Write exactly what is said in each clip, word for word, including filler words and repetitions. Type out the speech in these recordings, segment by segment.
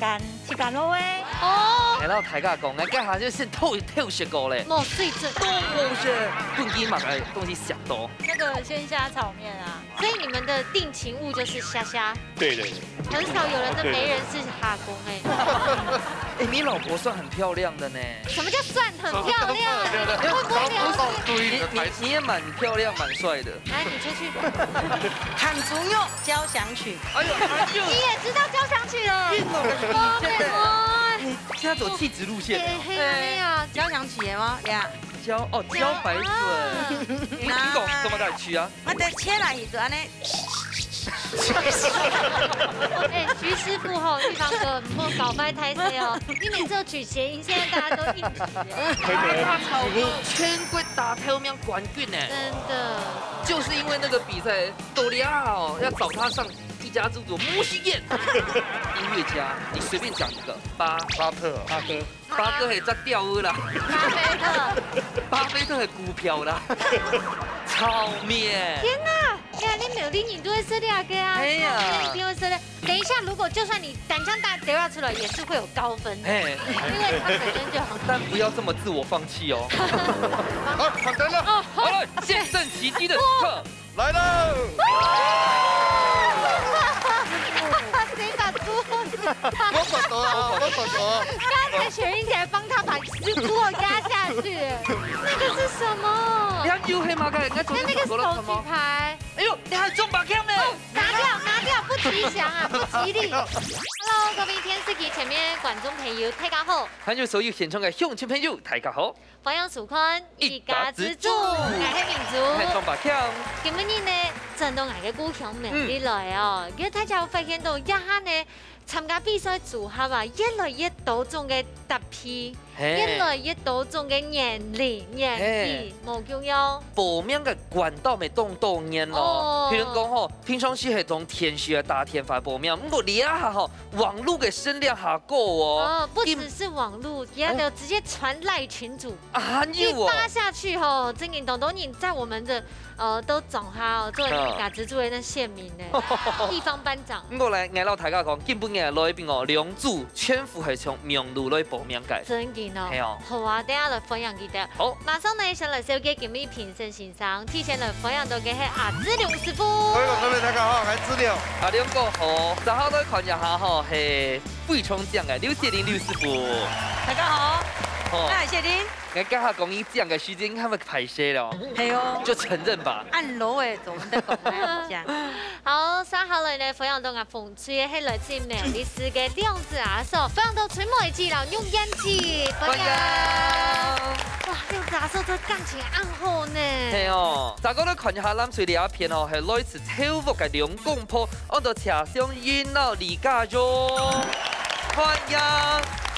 乾，自家落个。哦，哎，然後大家講，哎，這下就先偷偷食過咧。無水準。都無食，本身嘛，哎，東西食多。那個鮮蝦炒麵啊，所以你們的定情物就是蝦蝦。對對對。很少有人的媒人是蝦公哎。哎，你老婆算很漂亮的呢。什麼叫算很漂亮？你會不會聊天？你，你，你也蠻漂亮、蠻帥的。來，你出去。坦竹肉交響曲。哎呦，哎呦。你也知道交響曲了？你現在，你現在走氣質路線了。嘿，嘿啊，嘿啊。交響曲的嗎？呀。茭，哦，茭白筍。啊。你，你講什麼來取啊？啊，對，切來就按呢。哎，徐師傅吼，玉芳哥，莫搞壞態勢哦。你每次都取諧音，現在大家都硬取。全國大頭名冠軍呢。真的。就是因為那個比賽，到了哦，要找他上一家之主，無時間。音樂家，你隨便講一個，巴，巴特哦。巴特。巴特係隻鳥仔啦。巴菲特。巴菲特係股票啦。炒麵。天哪！ 哎呀，你苗栗人都會食這個啊？哎呀。你一定會食的。等一下，如果就算你單槍打掉下出來，也是會有高分的，嘿。因為他本身就很，但不要這麼自我放棄哦。好，換人了。哦，好。好了，見證奇蹟的時刻。來了。誰打豬？我管到啊，我管到啊。剛才雪英姐幫他把豬肉壓下去，那個是什麼？你看，有黑馬蓋，應該昨天那那個手舉牌。 哎呦，你還中白票呢！哦，拿掉，拿掉，不吉祥啊，不吉利。Hello，各位電視機前面觀眾朋友，大家好。還有所有現場个鄉親朋友，大家好。歡迎收看一家之煮，一家之煮。𠊎係明珠。𠊎係中白票。今晡日呢，轉到𠊎个故鄉苗栗來哦，嗯。因為大家有發現到，這下呢， 參加比賽組合啊，越來越多種个搭配，嘿。越來越多種个年齡、年紀，嘿。無共樣。報名个管道乜當多元咯。哦。譬如講吼，平常時係從電視个打電話報名，毋過這下吼，網路个聲量還高哦。哦，不只是網路，今，也有直接傳賴群組。哦。啊，有哦。一發下去吼，真的當多人在我們的 呃，都總好做一家之煮个那縣民呢，嗯。地方班長。毋過來，𠊎摎大家講，今晡日來賓哦，兩組全部係從網路來報名个。真个哦。係哦。好啊，等下來歡迎佢兜。好。馬上呢，先來紹介今日評審先生，首先來歡迎到个係阿志龍師傅。各位觀眾朋友，大家好，𠊎係志龍。阿龍哥好，接下來看一下吼，係非常靚个劉雪玲劉師傅。大家好，好。𠊎係雪玲。 𠊎這下講你靚个時節，你還會歹勢咯？係哦。就承認吧。恁老个，做毋得講恁靚。好，接下來呢，歡迎到𠊎紅隊个係來自苗栗市个亮子阿嫂，歡迎到崔妹姊摎玉燕姊，歡迎。歡迎。哇，亮子阿嫂這感情恁好呢。係哦，大家都看一下藍隊這片哦，係來自頭屋个兩公婆，安到車廂熱鬧離家遠。歡迎，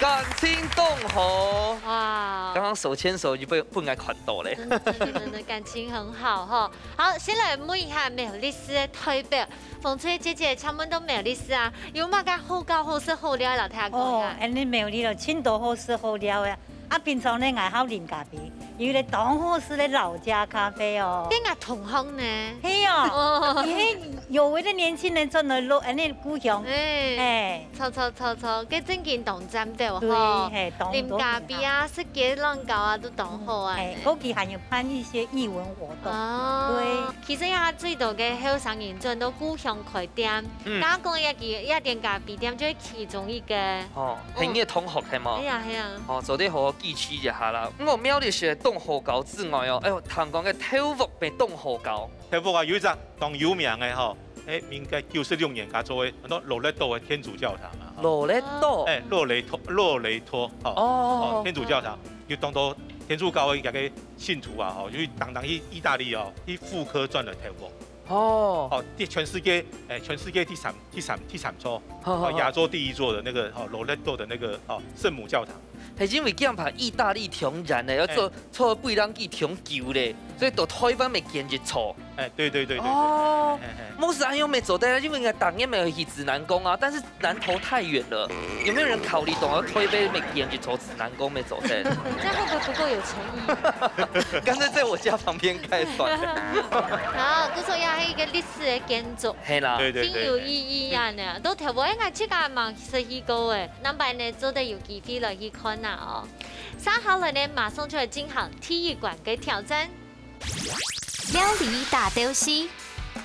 感情當好。 哇。剛剛手牽手就被，分人看到咧。真的，真的，真的，感情很好吼。好，先來問一下苗栗市个代表，紅隊姐姐，請問到苗栗市啊，有麼个好搞、好食、好尞个摎大家講一下？哦，恁呢苗栗咯，盡多好食好尞个。啊，平常呢，𠊎好啉咖啡，有一個當好食个老家咖啡哦。該𠊎同行呢？係哦，哦。因為有為的年輕人轉來咯，恁呢故鄉，哎。哎。 著著著著，該正經當讚个吼。對，係，當，啉咖啡啊，食雞卵糕啊，都當好啊。係，過去還有辦一些藝文活動。哦，對。其實這下最多个後生人轉到故鄉開店，嗯。剛剛講个這，這間咖啡店就係其中一個。哦，哦。係你个同學係無？係啊，係啊。哦，做得好好支持一下啦。毋過苗栗市个當好搞之外哦，哎喲，聽講个頭屋乜當好搞。頭屋啊，有一隻當有名个吼， 哎，民國九十六年佢做个，安到樂利島个天主教堂啊。樂利島？哎，樂利島，樂利島，吼。哦。哦，天主教堂，有當多天主教个該个信徒啊，吼，就會常常去義大利哦，去復刻轉來頭屋。哦。哦，第，全世界，哎，全世界第三，第三，第三座，好，好，哦，亞洲第一座的那個，哦，樂利島的那個，哦，聖母教堂。 係因為佢排義大利當遠呢，愛坐，哎。坐飛行機當久咧，對，到臺灣乜建一座。哎，對對對對對。哦，嘿嘿嘿。無係恁樣乜做得，因為𠊎逐年乜去指南宮啊，但是南投太遠了，有沒有人考慮到臺北乜建一座指南宮乜做得？這樣會不會不夠有誠意？乾脆在我家旁邊蓋算了。好，故所也係一個歷史的建築，係啦。對對對。真有意義啊呢。都頭擺𠊎自家嘛識去過誒，下擺呢做得有機會來去看啊哦。接下來呢，馬上就來進行第一關个挑戰。 料理打鬥敘，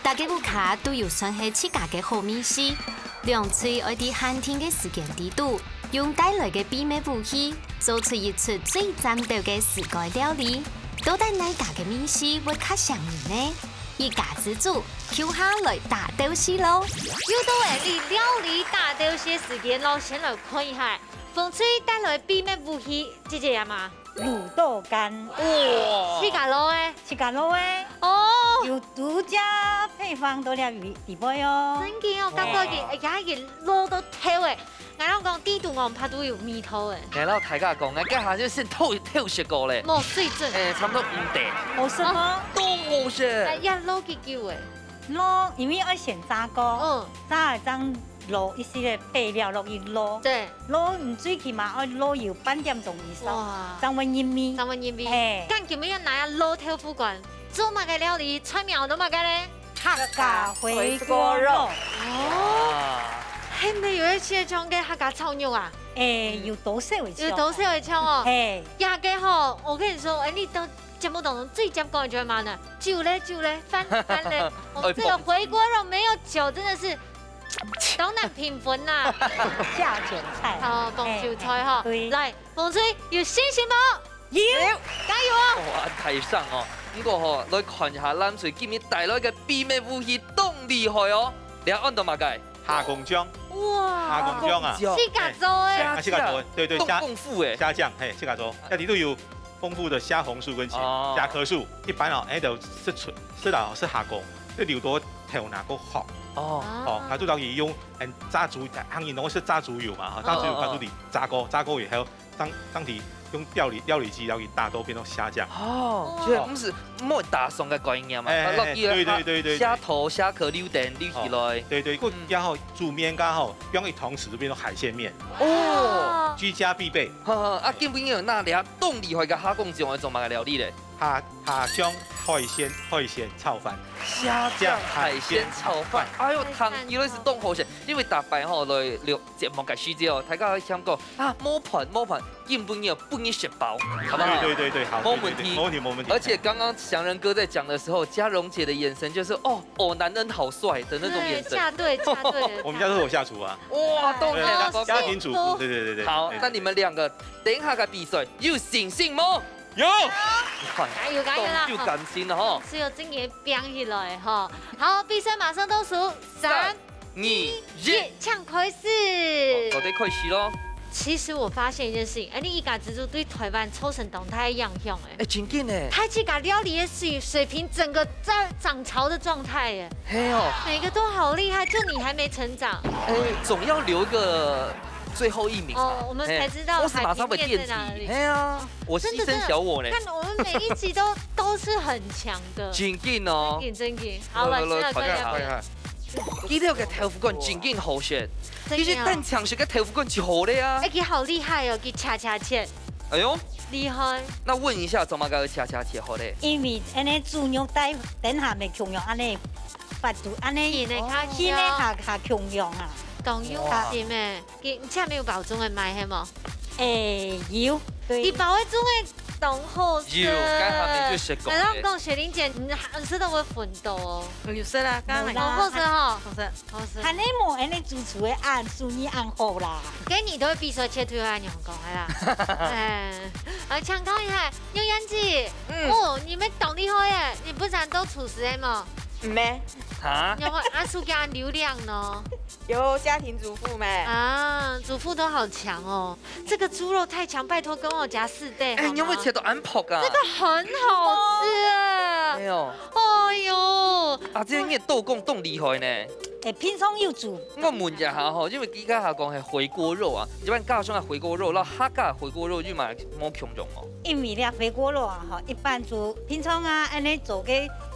大家屋下都有算係自家个好味緒，兩隊愛在限定个時間裡肚，用帶來个秘密武器，做出一出最讚鬥个自家料理。到底哪家个味緒會較餳人呢？一家之煮，共下來打鬥敘囉！又到𠊎俚料理打鬥敘个時間囉，先來看一下，紅隊帶來秘密武器，姐姐呀嘛？ 滷豆乾。哇！自家滷个。自家滷个。哦。有獨家配方在這裡，裡背哦。真个哦，感覺佢，哇。哎呀，佢滷到透誒。𠊎摎你講，地肚戇怕都有味道誒。𠊎摎大家講，𠊎這下就先偷，偷食過咧。無水準。哎，差不多毋得。好食嗎？當好食。哎呀，滷幾久誒？滷，因為愛先炸過，嗯。炸了正滷一些个配料落去滷。對。 滷，你最起碼愛滷有半點鐘以上，哇。正會入味。正會入味。嘿。恁今晡日拿來滷豆腐乾，做麼个料理？菜名安到麼个咧？客家回鍋肉。哦，哇。係毋係有一些像个客家炒肉啊？誒，有多少會像。有多少會像哦。嘿。這個吼，我跟你說，哎，你到節目當中最尖講一句話呢，酒咧，酒咧，飯，飯咧。哦，哎，這個回鍋肉沒有酒，真的是 當難評分吶。下酒菜。哦，傍酒菜吼。哎，對。來，紅隊有信心無？有。加油哦！哇，台上哦，毋過吼，來看一下藍隊今晡日帶來个秘密武器，當厲害哦。你看安到麼个？蝦公醬。哇，蝦公醬啊。蝦公醬。自家做个。哎。啊，自家做个，對對，當功夫哎。蝦醬，嘿，自家做。該裡肚有豐富的蝦紅素跟茄，哦。茄科素。一般哦，哎，都係純，係啦，係蝦公，就留到頭那个殼。哦。哦，啊。佢就等於用 嗯，炸豬，客人攏係炸豬油嘛，吼，炸豬油，哦，哦。佢就炸過，炸過以後，當，當時用料理，料理機，然後佢打到變成蝦醬。哦，哇。所以毋係莫打爽个概念嘛，哎，哎，哎，落去啊，對，對，對，對，對。蝦頭、蝦殼溜等溜起來。哦，對，對，嗯。過然後煮麵个吼，用一湯匙就變成海鮮麵。哦。居家必備。哈哈，啊，今晡日有哪裡啊，當厲害个蝦公醬愛做麼个料理咧？ 蝦，蝦醬海鮮，海鮮炒飯。蝦醬海鮮炒飯。哎喲，聽起來係當好食，因為逐擺吼來錄節目个時節哦，大家會想講啊，無伴，無伴，今晡日分你食飽，好不好？對，對，對，對，好，無問題。對，對，對，沒問題，沒問題。而且剛剛祥仁哥在講的時候，嘉榮姐的眼神就是，哦，哦，男人好帥的那種眼神。對，下對，下對了。我們家都是我下廚啊。哇，當然了，對，家，家庭主婦，對，對，對，對，好，對，對。那你們兩個等一下个比賽有信心無？ 有。你看，加油，加油啦！當有感情了吼。所以有正經變起來吼。好，比賽馬上倒數，三、三、二、一，一，請開始。好，到底開始咯。其實我發現一件事情，哎，你一家之煮對台灣造成當大个影響，哎。哎，真緊呢。佢自家料理个水，水平整個在漲潮的狀態，哎。係哦。每個都好厲害，就你還沒成長。哎，總要留一個最後一名嘛。哦，我們才知道，哎，我是馬上會墊底。海平面在哪裡。係啊。 我犧牲小我呢。真的，真的，看我們每一集都，都是很強的。真緊哦。真緊，真緊。好，來，來，來，來，先來看一下。快看，快看。今晡日个豆腐乾真緊好食，真緊哦。其實單淨食个豆腐乾就好了啊。哎，佢好厲害哦，佢恰恰切。哎喲，厲害。那問一下，做麼个要恰恰切好咧？因為恁呢豬肉帶，等下乜共樣恁呢，發出恁呢，係呢，較，係呢，較，較共樣啊。當有心欸。 佢，你前面有包裝个賣，係無？欸，有，對。佢包个裝个當好食。有，該下面就食過个。哎，𠊎講雪玲姐，你，你食到會昏倒哦。有食啦，剛剛那個。無啦。好好食吼。好食，好食。還能無恁呢主廚个恁手藝恁好啦。該你都會比賽切推啊，你講係啦。哎，啊，請教一下，玉燕姐，嗯。哦，你乜當厲害耶，你本身都廚師个無？毋係。啊？你會恁手藝恁流暢呢？ 有家庭主婦咩？啊，主婦都好強哦。這個豬肉太強，拜託跟我加四倍，哎，好嗎？你有沒有切到恁薄啊？這個很好吃。哎喲。哎喲。啊，這個你个刀工當厲害呢。誒，平常有煮。我問一下吼，因為佢頭下講係回鍋肉啊，一般家鄉个回鍋肉，摎客家回鍋肉又嘛無共樣哦。因為這回鍋肉啊，吼，一般煮平常啊，恁呢做个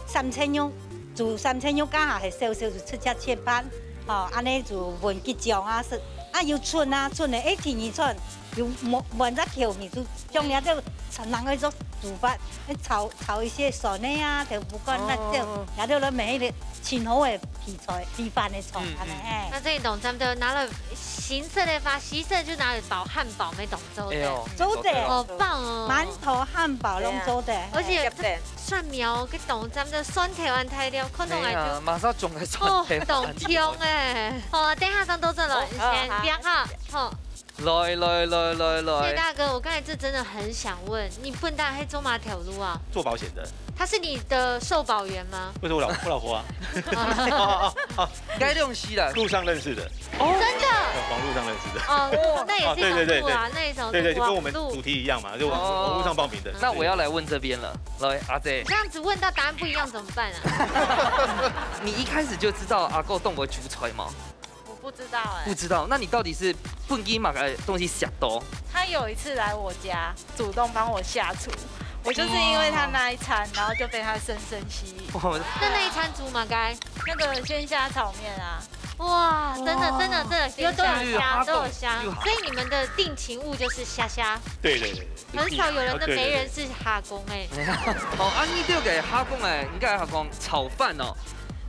三層肉，煮三層肉，頭下係小小就直接切片，吼，恁呢就搵桔醬啊，係啊有春啊，春个，誒，第二春，有搵搵隻口味，就將這兜人愛做煮法，炒炒一些蒜泥啊，豆腐乾、辣椒，哦。這兜來燜一個清好个配菜、配飯个菜，嗯，恁呢，嗯。誒。那這一種咱們就拿了形色的話，形色就拿來包漢堡那種。 做得。哎喲，做得。好棒哦。饅頭、漢堡攏做得。對啊。而且酸苗个當中个酸甜味道，看起來就，哎呀，馬上種个酸甜味道。哦，當香哎。好，等一下上桌正來，哦，先別哈，好。來，來，來，來，來。謝大哥，我剛才這真的很想問，你本來係做麼个頭路啊？做保險的。他是你的受保員嗎？不是，我老，我老婆啊。哦，哦，哦，哦，該東西啦。路上認識的。 哦。真的？網路上認識的。哦，那也是一種路啊，哦，對，對，對，對。那一種路啊。對，對，就跟我們主題一樣嘛，就網，哦。網路上報名的。那我要來問這邊了，來，阿姐。這樣子問到答案不一樣怎麼辦啊？你一開始就知道阿哥當會煮菜嗎？我不知道欸。不知道，那你到底是分佢麼个東西嚇到？他有一次來我家，主動幫我下廚，我就是因為他那一餐，然後就被他深深吸引。哦。那那一餐煮麼个？那個鮮蝦炒麵啊。 哇，真的，哇。真的，真的，有，都有蝦，都有蝦，有蝦。所以你們的定情物就是蝦蝦。對，對，對，對。很少有人的媒人是蝦公欸。對，對，對。哦，啊，你這個蝦公欸，應該係講炒飯哦。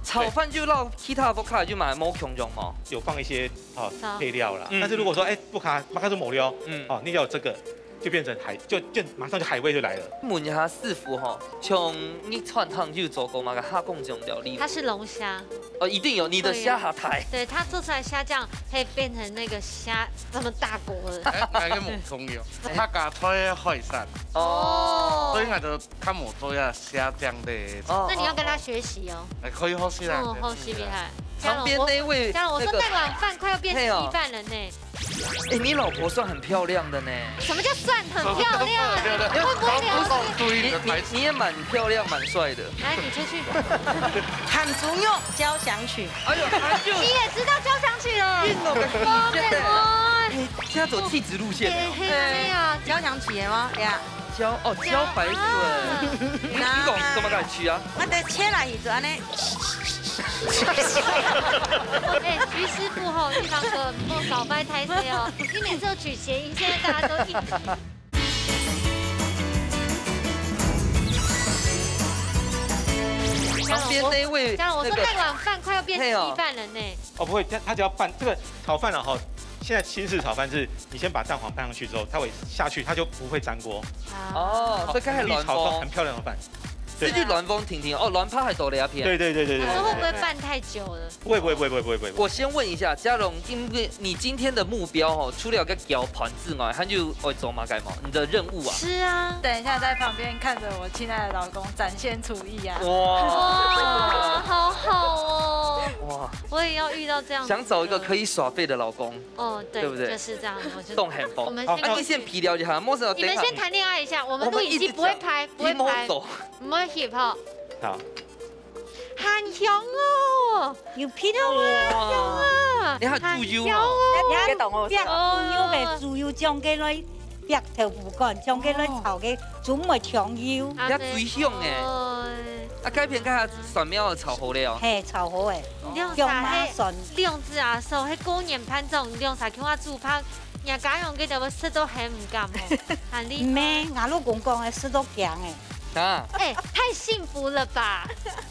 炒飯就摎其他屋下就嘛無共樣哦。有放一些，哦，炒。配料啦。嗯。但是如果說，哎，屋下，屋下就無了，嗯。哦，你要有這個， 就變成海，就，就馬上就海味就來了。問一下師傅吼，像你餐廳有做過麼个蝦公這種料理無？它是龍蝦。哦，一定有，你的蝦較大。對啊。對，它做出來蝦醬可以變成那個蝦這麼大鍋了。哎，𠊎个無共樣，客家菜个海產，哦。所以𠊎就較無做呀蝦醬个。哦，那你要跟他學習哦。哎，可以學習啦，哦，學習。學習厲害。嘉榮，我，嘉榮，我說那碗飯快要變稀飯了呢。嘿哦。 哎，你老婆算很漂亮的呢。什麼叫算很漂亮？你會不會聊天？你，你，你也蠻漂亮、蠻帥的。來，你出去。鹹豬肉交響曲。哎喲，哎喲。你也知道交響曲了？運動的時間呢？哇，你現在走氣質路線了。嘿，嘿，對啊。交響曲的嗎？對啊。 茭，哦，茭白筍。啊。你，你講做麼个取啊？𠊎等切來去就恁呢。哎，徐師傅吼，你講過，莫搞壞大細哦。你每次都取諧音，現在大家都一起。旁邊那一位，嘉榮，我說那個，那碗飯快要變稀飯了呢。嘿哦。哦，不會，它，它只要拌，這個炒飯啊，吼，現在新式炒飯是你先把蛋黃拌上去之後，它會下去，它就不會沾鍋。啊。哦，所以剛才卵黃。炒出很漂亮的飯。對。這就卵黃定定，哦，卵白還多了一片。對，對，對，對，對，對，對。可是會不會拌太久了？不會，不會，不會。我先問一下，嘉榮，因為你今天的目標哦，除了該攪盤之外，還有愛做麼个無？你的任務啊？吃啊。等一下在旁邊看著我親愛的老公展現廚藝啊。哇。哇，好好哦。哇。我也要遇到這樣子的。想找一個可以耍廢的老公。 哦，對，對不對？就是這樣，我就，當幸福。我們先，好，啊，你先皮聊一下，莫說等一下。你們先談戀愛一下，我們錄影機不會拍，我們一直講，不會拍。你莫走。毋會翕吼。好。還香哦。有皮哦，哇。還香啊。你還豬油哦。還香哦。你還豬油哦。你還豬油个豬油醬个來煏豆腐乾，醬个來炒个，哦。就毋會忒油。你還最香欸。哦。啊，該片該下蒜苗炒好了哦。嘿，炒好欸。你用啥？香麻蒜。嘿，你用啥？手，嘿，過年盤中，你用啥？ 看我煮飯，若家用个都會食到很毋甘哦，很厲害。毋係，𠊎老公講个食到驚欸。啊。哎，太幸福了吧！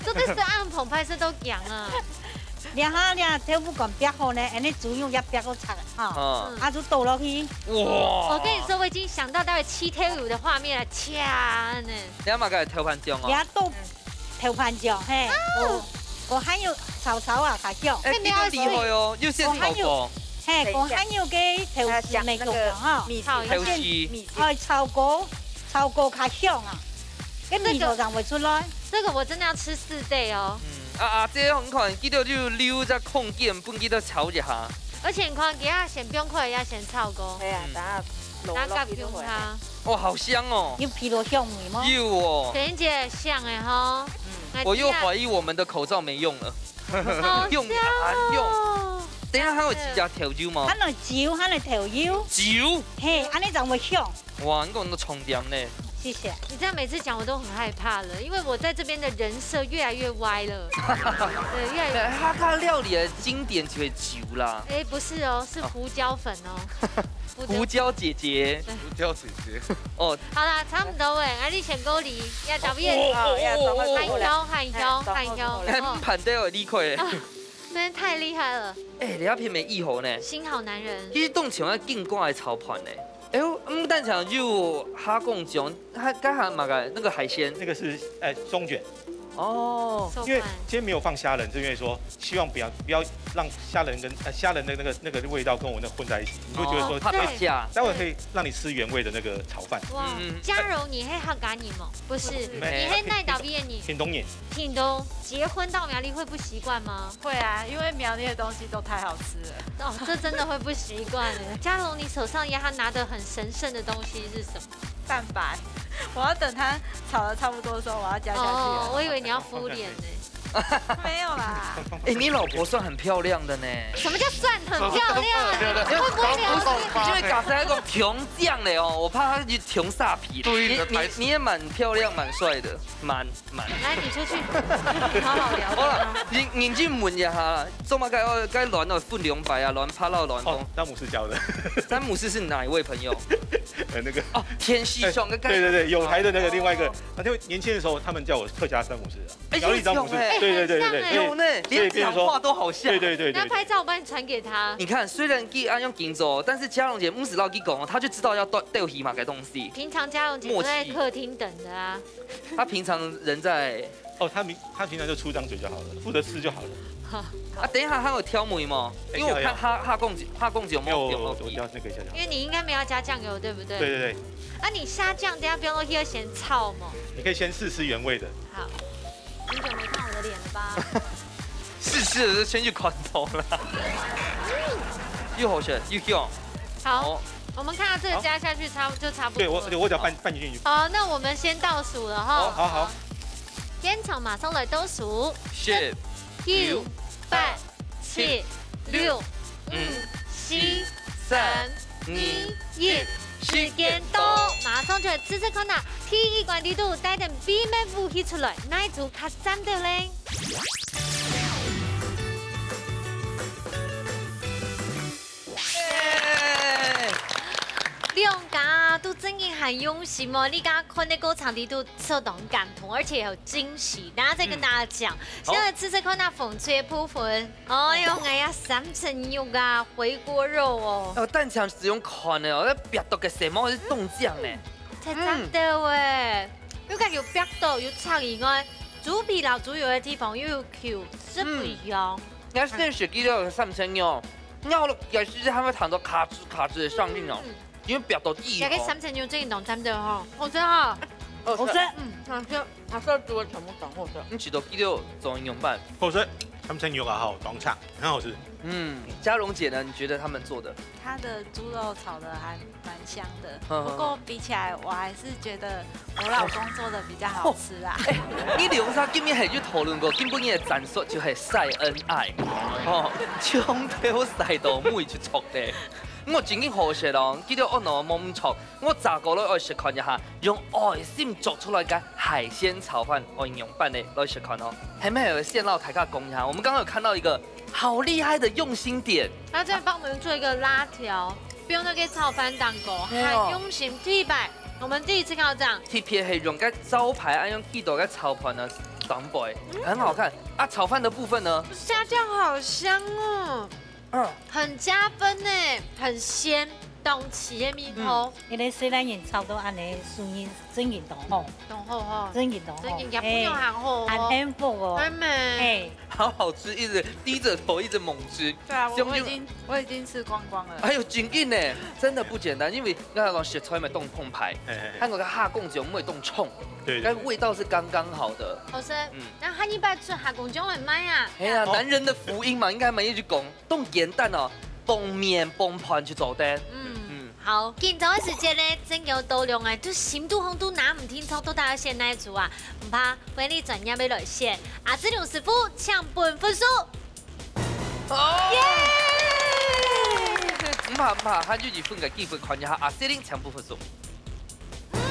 做得食恁澎湃，食到驚啊！這下這豆腐乾煏好呢，恁呢豬肉也煏好炒哈，哦。啊就倒落去。哇！我跟你說，我已經想到待會七天五的畫面了，切呢。你要麼个豆瓣醬哦？你要倒 豆瓣醬，嘿，哦。哦，哦，還有炒炒啊，較香。哎，你較厲害哦，又先炒過。哦，還有，嘿，哦，還有个豆豉，啊，講那個美國人哈。米粉。炒一下。豆豉。米粉。哎，炒過，炒過較香啊，跟米粉上會出來。這個，這個我真的要吃四倍哦。嗯，啊，啊，這樣你看，佢兜就留隻空間，分佢兜炒一下。而且你看，佢也先不用快，也先炒過。對啊，嗯。等下摎落去就好了。等下摎佢。哦，好香哦。有鼻到香味嗎？有哦。等一下，香的哈。嗯。我又懷疑我們的口罩沒用了。好香用啊用。哦！等一下還有幾家調酒嗎還？有酒，還有調酒，酒？嘿，安尼正會香。哇，你講到重點呢。謝謝。你这样每次讲我都很害怕了，因为我在这边的人设越来越歪了。对，越来越哎，哈卡料理的經典就係酒啦。哎，不是哦，是胡椒粉哦。胡椒姐姐，胡椒姐姐，哦，好啦，差不多哎，啊，你先给我理，要导演，哦哦哦害羞害羞害羞，哎，盤都有理解。真的太厉害了，哎，你阿片沒意好呢。新好男人。其實當像愛見掛的炒盤呢。哎呦，嗯，但想就蝦公醬，它剛才買个那個海鮮那个是呃中卷，哦，因为今天没有放虾仁，是因为说希望不要不要让虾仁跟呃虾仁的那个那个味道跟我那混在一起，你会觉得说哦怕打架。待会可以让你吃原味的那个炒饭。哇嗯，嘉柔，你係客家人無？不是，你沒係哪位人？屏東人，屏東，結婚到苗栗會不習慣嗎？會啊，因為苗栗的東西都太好吃了。哦，這真的會不習慣哎。嘉柔，你手上壓他拿的很神聖的東西是什麼？蛋白，我要等它炒的差不多的時候，我要加下去了。哦，我以為你要敷臉呢。沒有啦，哎，你老婆算很漂亮的呢。什麼叫算很漂亮？會不會聊不是，因為假設那種窮將的哦，我怕他就窮煞皮了。注意你你你的台詞你也蠻漂亮，蠻帥的，蠻蠻。來，你出去，好好聊。好了，你你去問一下啦，做麼个要該卵哦分兩擺啊，卵趴到卵哦公。，詹姆斯教的，詹姆斯是哪一位朋友？呃那个哦，天喜兄跟对对对，有台的那个另外一个，啊，因为年轻的时候他们叫我客家詹姆斯啊，哎苗栗詹姆斯，有像欸对对对对对，有呢，所以连讲话都好像。对对对对，那拍照我帮你傳給他。你看，雖然佢恁樣緊走，但是嘉榮姐毋使摎佢講哦，他就知道要鬥鬥戲嘛，該東西。平常嘉榮姐都在客廳等的啊。他平常人在，哦，他平他平常就出张嘴就好了，负责吃就好了。啊，等一下還有挑梅嗎？因為我看他他講他講有沒有没有，我我有要那个一下就好因。为你应该没有要加酱油，对不对？对对对，啊，你蝦醬等下不用落去，要先炒嘛。你可以先试吃原味的。好，很久没看我的脸了吧？試吃的時候先去看頭啦。又好吃又香。好，哦，我们看到这个加下去差不就差不对，多了。我我我只要拌拌进去。好，那我们先倒数了哈。好好好，现场马上来倒数，是。九、八、七、六、五、四、三、二、一，時間到，馬上就來試試看啊！第一關裡肚帶點秘密武器出來，哪一組較讚到咧？兩家都真的很用心哦！你剛剛看那過程裡肚，受到很感動，而且有驚喜。等下再跟大家講。先來試試看那紅隊的部分。哎喲，哎呀，三層肉啊，回鍋肉哦。哦，單淨係用看个哦，該壁毒个色毛係凍醬呢。太讚到欸！又該有壁毒有炒以外，豬皮摎豬油个地方又有Q，係不一樣。你看現實佢个三層肉，咬落去係還會彈到咔吱咔吱个聲音哦，因為壁毒一哦。這個三層肉真的當讚到吼，好食哈。哦，好食，嗯，好食，好食，煮个全部當好食。你試到佢个做營養飯。好吃，三層肉啊，好，當讚，很好吃。嗯，嘉榮姐呢？你覺得他們做的？它的豬肉炒的還蠻香的，嗯不過比起來，我還是覺得我老公做的比較好吃啊。你兩儕今日係有討論過，今晡日个戰術就係晒恩愛，哦，從頭晒到尾就著个。我真經好食哦，佢个安到無毋著，我再過來愛食看一下，用愛心做出來个海鮮炒飯，愛用飯个來食看哦。還沒有先摎大家講一下，我們剛剛有看到一個好厲害的用心點，他在幫我們做一個拉條，放到該炒飯當中，對哦很用心。第一擺，我們第一次看到這樣，特別係用該招牌，愛用幾多个炒飯呢，當配，很好看啊。炒飯的部分呢，蝦醬好香哦，嗯，很加分呢，很鮮，當齊个味道，因為雖然人炒到恁呢，素人真人當好，當好哈，真人當好，真人也不用很好很哦，幸福哦，很美。嘿，好好吃，一直低著頭，一直猛吃。對啊，我這樣就我已經我已經吃光光了。哎呦，真緊呢，真的不簡單，因為剛才講食材嘛當豐沛，哎哎哎還有个蝦公醬嘛當重，對對該味道是剛剛好的。好食。嗯那下一擺出蝦公醬來賣啊？哎呀，好男人的福音嘛，應該嘛一直講，當簡單哦，當面當盤就做得。嗯，嗯，好，緊張个時節呢，真有多量啊，就心肚項都拿毋定著，到底愛選哪一組啊？毋怕，分你專業个來選。阿志龍師傅，請分分數。哦！耶！毋怕毋怕，還有一分个機會，看一下阿志龍請分分數。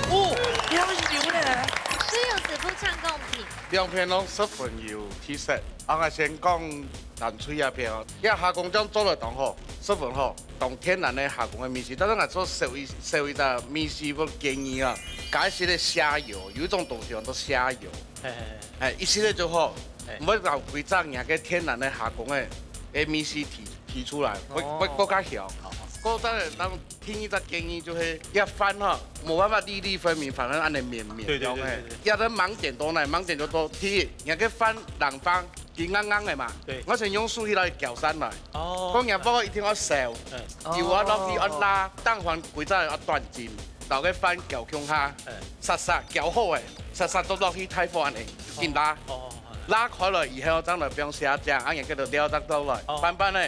哦，兩分呢？志龍師傅請公平。兩片攏十分有特色，啊，𠊎先講藍隊這片哦，這蝦公醬做得當好，十分好。 當天然个蝦公个味緒，但是𠊎做少一少一隻味緒，𠊎建議啊，加一息个蝦油，有一種東西叫做蝦油，嘿嘿嘿。哎，一息个就好，嘿。毋好搞規隻若个天然个蝦公个个味緒提提出來，會哦。會更加香。好，好。過再來，咱第二隻建議就係，這飯哈，無辦法粒粒分明，反而恁樣綿綿，對對對對對。這个盲點在哪？盲點就在第一，若个飯冷飯 佢硬硬个嘛，對。𠊎先用手去來攪散來。哦。講若个一定愛燒，嗯。油啊落去愛辣，哦。蛋黃歸隻愛斷筋，摎个飯攪共下，嗯。煞煞攪好个，煞煞倒落去大火恁樣，緊辣。哦，哦，哦。辣開來以後，正來放蝦醬，啊，然後就料汁倒來，哦。拌拌呢，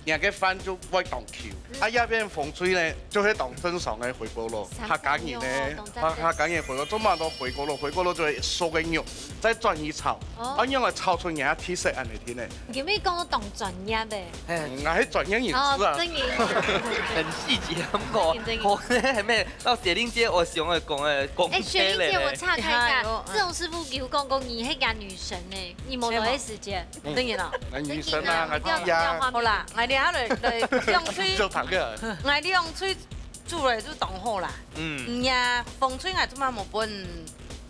若个飯就會當Q。嗯。啊，這片紅隊呢，就係當正常个回鍋肉，三客家人呢，分鐘哦，當讚。客客家人回鍋，做麼个回鍋肉？回鍋肉就係熟个肉，再轉去炒。 哦。啊，用來炒出若个特色恁樣定呢。你咪講到當專業个。嘿。嗯，𠊎係專業人士啊。哦，專業人士。很細節，毋過，正經，正經。可能還沒到雪玲姐，𠊎想愛講个，講哎，雪玲姐，起來呢。我岔開一下，哎喲，志宏師傅有講過你係個女神呢，你無來个時間，嗯。正經哦。男女生啊，正經哦，還是啊。要要畫面。好啦，𠊎這下來來兩隊，就談个。𠊎兩隊 煮了就當好啦。嗯。嗯呀，紅隊𠊎做麼無分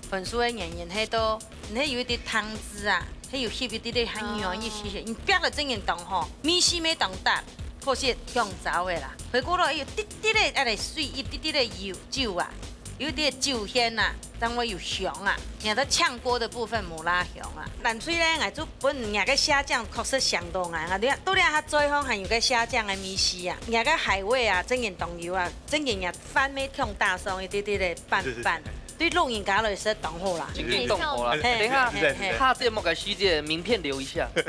分數个原因，係到，你係有一滴湯汁啊，係有翕一滴滴很軟一些些，哦。你煏了正經當好，味緒乜當搭，可惜香燥个啦。回鍋肉有滴滴个，哎，水，一滴滴个油，酒啊，有一滴酒香啊，正會有香啊。你看它炝鍋个部分無罅香啊。藍隊呢，𠊎就分若个蝦醬確實香到𠊎，𠊎這，到這下嘴項還有个蝦醬个味緒啊，若个海味啊，正經當有啊。 正經啊，飯乜共搭上一滴滴个拌飯，對老人家來食當好啦。正經當好啦。嘿，等下，嘿，嘿。下節目个時節，名片留一下。嘿。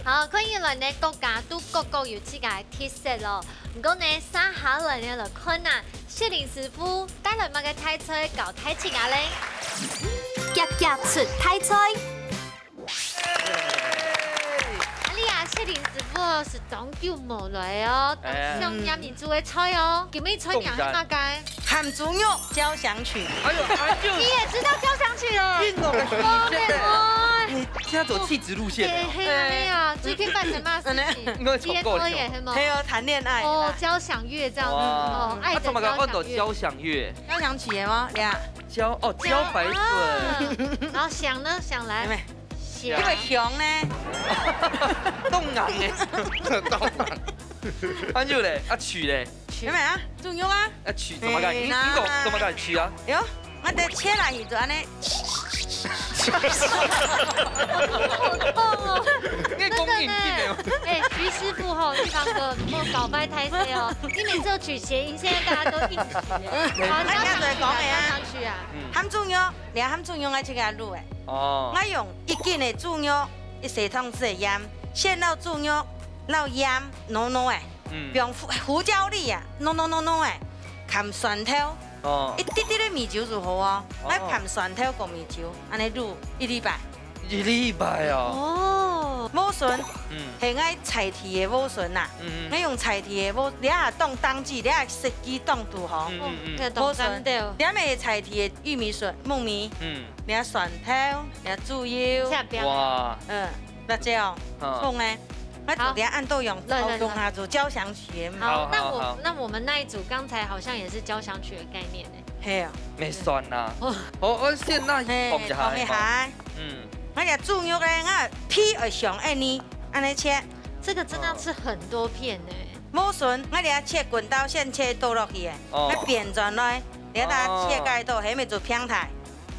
好，看起來呢，各家都各各有自家个特色咯。毋過呢，接下來呢，來看啊，雪玲師傅帶來麼个大菜教大自家咧？夾夾出大菜。 阿麗啊，雪玲師傅哦，係當久無來哦，哎呀。當想念你煮个菜哦。今晡日菜名係麼个？鹹豬肉交響曲。哎喲，哎喲。你也知道交響曲了？運動的時間的。哇，你這樣走氣質路線的哦。嘿，嘿啊，嘿啊，最近發生麼个事情？真的。應該重過了。戀愛也很猛。還有談戀愛哦，啦。交響樂這樣子哇。哦，愛的啊，怎麼个交響樂。按到交響樂？交響曲的嗎？對啊。交，哦，交白筍。啊，然後想呢，想來。妹妹， 這个熊呢？凍人呢？凍人。還有咧，啊，曲咧？曲。有沒有啊？豬肉啊。啊，曲怎麼个？你，嘿啦。你講怎麼个曲啊？喲，𠊎得切來就恁呢。好痛哦。你講硬硬的哦。真的呢。哎，徐師傅吼，玉芳哥，莫搞壞大細哦。你每次都取諧音，現在大家都硬取耶。好，交響曲啊，交響曲啊。嗯。鹹豬肉，你看鹹豬肉愛切个滷誒。 哦。𠊎用一斤个豬肉，一細湯匙个鹽，先摎豬肉，摎鹽，挼挼誒，嗯。用胡，胡椒粒啊，挼挼挼挼誒，摻蒜頭，哦。一滴滴个米酒就好哦。哦。𠊎摻蒜頭摎米酒，恁呢滷一禮拜。一禮拜哦。哦。莴筍，嗯。係𠊎在地个莴筍吶。嗯嗯。𠊎用在地个莴，這下當當季，這下時機當堵好。嗯嗯嗯。哦，這當莴筍，這也在地个玉米筍、木米。嗯。 這蒜頭，這豬油，切片。哇。嗯，辣椒，嗯。蔥誒，𠊎昨天暗到用來，來，來。炒中下煮交響曲嘛。好，好，那我，好。那我們那一組剛才好像也是交響曲的概念誒。係啊。沒算啦。哦。好，我先拿嘿，講一下，同一下。嗯。𠊎這豬肉咧，𠊎皮愛上恁呢，恁呢切。這個真的要吃很多片誒。莴筍，𠊎這切滾刀先切刀落去誒，哦。𠊎扁轉來，這下切開刀，哦。還沒做平台。